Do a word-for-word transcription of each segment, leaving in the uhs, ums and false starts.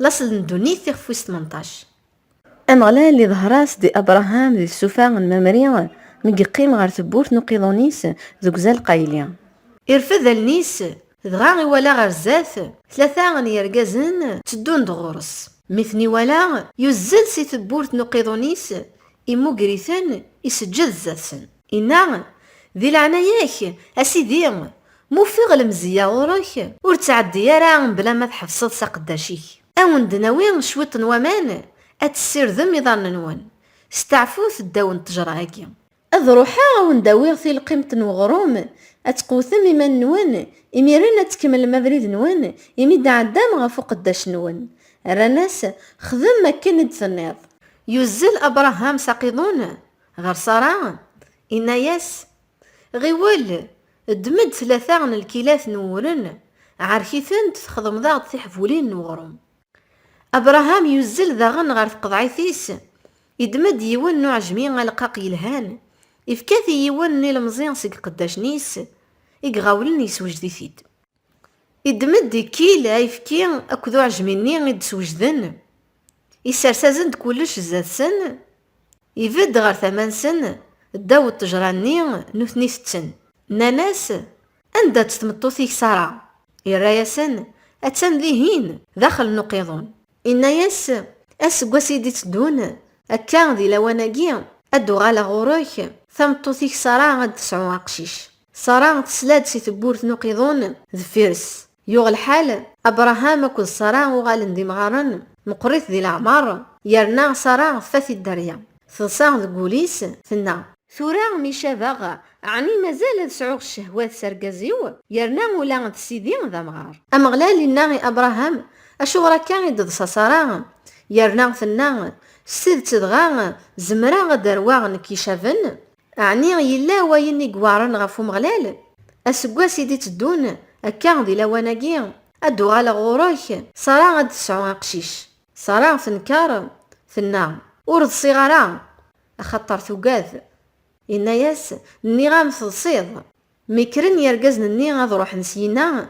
Laṣel n ddunit, ixef wis tmenṭac. Ameɣlal iḍher-as-d i Abṛaham di tsufa n Mamri mi yeqqim ɣer tewwurt n uqiḍun-is deg uzal qayli. Irfed allen-is, dɣa iwala ɣer zdat tlata n yergazen tteddun-d ɣur-s. Mi ten-iwala, yuzzel si tewwurt n uqiḍun-is, immuger-iten, iseǧǧed zdat-sen. Inna: "Di leɛnaya-k, a Sidi, ma ufiɣ lemzeyya ɣur-k, ur ttɛeddi ara mebla ma tḥebseḍ s aqeddac-ik. A wen-d-nawi cwiṭ n waman, ad tessirdem iḍarren-nwen. Steɛfut ddaw n ttejra-agi." "Ad ruḥeɣ, a wen-d-awiɣ tilqimt n weɣrum, ad tqewtem iman-nwen, imiren ad tkemmlem abrid-nwen, imi d-ɛeddam ɣef uqeddac-nwen." Rran-as: "Xdem akken i d-tenniḍ." Yuzzel Abṛaham s aqiḍun ɣer Ṣara, inna-yas: "Ɣiwel, ddem-d tlata n lkilat n uwren, ɛerk-itent, txedmeḍ-aɣ-d tiḥbulin n uɣrum." Abṛaham yuzzel daɣen ɣer tqeḍɛit-is, iddem-d yiwen n uɛejmi aleqqaq yelhan, ifka-t i yiwen n ilemẓi seg iqeddacen-is i iɣawlen, yeswejed-it-id. Iddem-d ikkil ayefki akked uɛejmi-nni i d-swejden, isers-asen-d kullec zdat-sen, ibedd ɣer tama-nsen, ddaw n ttejra-nni, nutni tetten. Nnan-as: "Anda-tt tmeṭṭut-ik Ṣara?" Irra-yasen: "Attan dihin, daxel n uqiḍun." Inna-yas: "Aseggas i d-iteddun, akka di lawan-agi, ad d-uɣaleɣ ɣur-k, tameṭṭut-ik Ṣara ad d-tesɛu aqcic." Ṣara tesla-d si tewwurt n uqiḍun deffir-s. Yuɣ lḥal, Abṛaham akked Ṣara uɣalen d imɣaren, meqqrit di leɛmer, yerna Ṣara tfat-id dderya. Teḍsa deg wul-is, tenna: "Tura mi cabeɣ, ɛni mazal ad sɛuɣ ccehwat s argaz-iw, yerna ula d sidi d amɣar?" Ameɣlal inna i Abṛaham: "Acuɣer akka i d-teḍsa Ṣara?" Yerna tenna: "S tidet dɣa, zemreɣ ad d-rreɣ nekk icaben? Ɛni yella wayen i iweɛren ɣef Umeɣlal? Aseggas i d-iteddun, akka di lawan-agi, ad d-uɣaleɣ ɣur-k, Ṣara ad d-tesɛu aqcic." Ṣara tenker, tenna: "Ur ḍsiɣ ara, axaṭer tugad." Inna-yas: "Nniɣ-am teḍsiḍ." Mi kkren yergazen-nni ad ruḥen syina,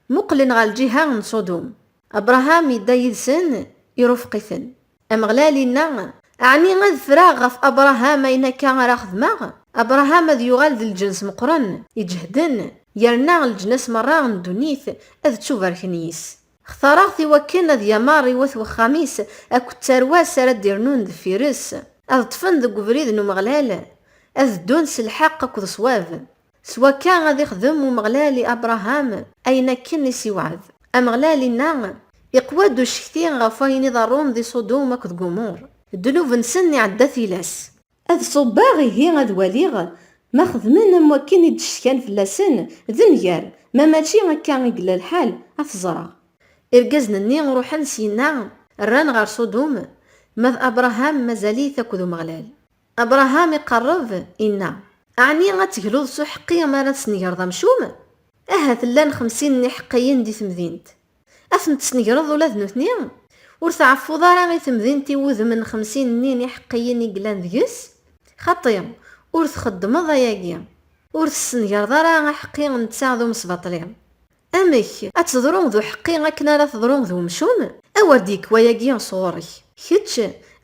muqlen ɣer lǧiha n Ṣudum. Abṛaham yedda yid-sen, irufeq-iten. Ameɣlal inna: "Ɛni ad ffreɣ ɣef Abṛaham ayen akka ara xedmeɣ? Abṛaham ad yuɣal d lǧens meqqren, iǧehden, yerna leǧnas merra n ddunit ad ttubarken yis. Xtareɣ-t i wakken ad yameṛ i wat wexxam-is akked tarwa-s ara d-irnun deffir-s, ad ṭṭfen deg ubrid n Umeɣlal, ad ddun s lḥeqq akked ṣṣwab. S wakka ad ixdem Umeɣlal i Abṛaham ayen akken i s-iwɛed." Ameɣlal inna: "Iqwa-d ucekti ɣef wayen iḍerrun di Ṣudum akked Gumur. Ddnub-nsen iɛedda tilas. Ad ṣubbeɣ ihi ad waliɣ ma xedmen am wakken i d-cetkan fell-asen, d nnger, ma mačči akka i yella lḥal, ad t-ẓreɣ." Irgazen-nni ruḥen syina, rran ɣer Ṣudum, ma d Abṛaham mazal-it akked Umeɣlal. Abṛaham iqerreb, inna: "Ɛni ad tegluḍ s uḥeqqi mi ara tesnegreḍ amcum? Ahat llan xemsin n iḥeqqiyen di temdint. Ad ten-tesnegreḍ ula d nutni? Ur tɛeffuḍ ara i temdint i wudem n xemsin-nni n iḥeqqiyen i yellan deg-s? Xaṭi, ur txeddmeḍ ayagi. Ur tessengareḍ ara aḥeqqi netta d umesbaṭli. Amek ad teḍru d uḥeqqi akken ara teḍru d umcum? A wer d-yekk wayagi sɣur-k, kečč,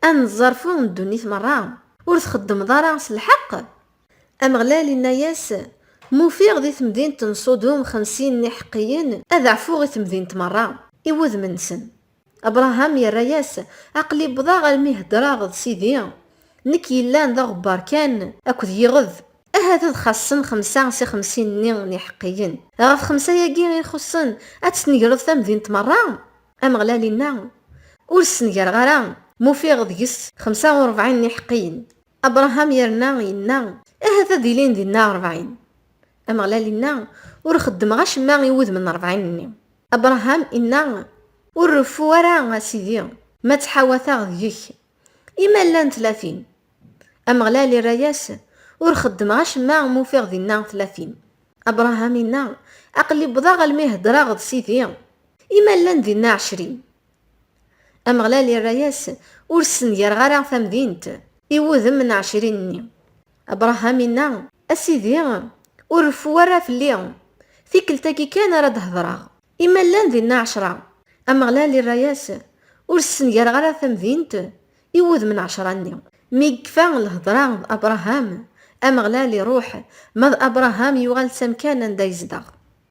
anezzarfu n ddunit merra, ur txeddmeḍ ara s lḥeqq?" Ameɣlal inna-yas: "Ma ufiɣ di temdint n Ṣudum xemsin n iḥeqqiyen, ad ɛfuɣ i temdint merra, i wudem-nsen." Abṛaham yerra-yas: "Aql-i wwḍeɣ almi heddreɣ d Sidi, nekk yellan d aɣebbar kan akked yiɣed. Ahat ad xaṣṣen xemsa si xemsin-nni n iḥeqqiyen. Ɣef xemsa-yagi i ixuṣṣen, ad tesnegreḍ tamdint merra?" Ameɣlal inna: "Ur ssengareɣ ara, ma ufiɣ deg-s xemsa u rebɛin n iḥeqqiyen." Abṛaham yerna yenna: "Ahat ad ilin dinna rebɛin." Ameɣlal inna: "Ur xeddmeɣ acemma i wudem n rebɛin-nni." Abṛaham inna: "Ur reffu ara, a Sidi, ma ttḥawateɣ deg-k. Ima llan tlatin?" Ameɣlal irra-yas: "Ur xeddmeɣ acemma ma ufiɣ dinna tlatin." Abṛaham inna: "Aql-i wwḍeɣ almi heddreɣ d Sidi. Ima llan dinna ɛecrin?" Ameɣlal irra-yas: "Ur ssengareɣ ara tamdint i wudem n ɛecrin-nni." Abṛaham inna: "A Sidi, ur reffu ara fell-i, tikkelt-agi kan ara d-hedreɣ. Ima llan dinna ɛecra?" Ameɣlal irra-yas: Ur ssengareɣ ara tamdint i wudem n ɛecra-nni. Mi yekfa lhedra d Abṛaham, Ameɣlal iṛuḥ, ma d Abṛaham yuɣal s amkan anda yezdeɣ.